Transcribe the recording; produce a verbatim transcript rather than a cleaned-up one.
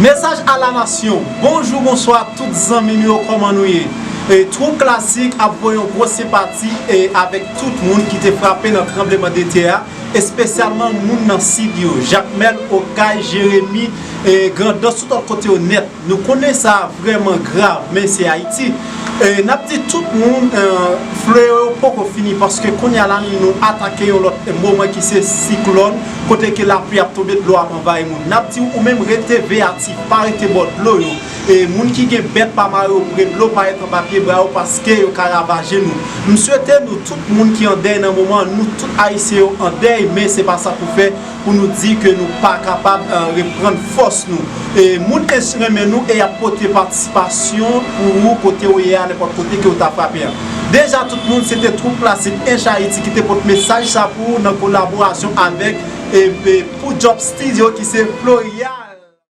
Mesaj a la nasyon. Bonjou, bonswa tout zanmi nou yo, kòman nou ye? E, Twoup Klasik ap voye yon gwo senpati e avèk tout moun ki te frape nan tranbleman de tè a, espesyalman moun nan sid yo, Jakmèl, Okay, Jeremi, e, Grandans, tout lòt kote yo nèt. Nou konnen sa vrèman grav, men se Ayiti. E, n ap di tout moun, e, fleyo yo poko fini, paske kounye a la nou atake yon lòt moman ki se siklòn, kote ke lapli ap tonbe, dlo ap anvayi moun. N ap di ou menm rete veyatif, pa rete bò dlo yo. E moun ki gen bèt, pa mare yo pre dlo, pa ret anba pye bwa yo, paske yo ka ravaje nou. M swete nou tout moun ki an dèy nan moman an, nou tout ayisyen yo an dèy, men se pa sa pou fè pou nou di ke nou pa kapab, e, reprann fòs nou. E moun ensye renmen nou e y ap pote patisipasyon pou ou kote ou ye a, nenpòt kote ke ou ta frape a. Deja tout moun, se te Twoup Klasik Ench Ayiti ki te pote mesaj sa pou ou nan kolaborasyon avèk, e, e, Pou Job Studio ki se Florial.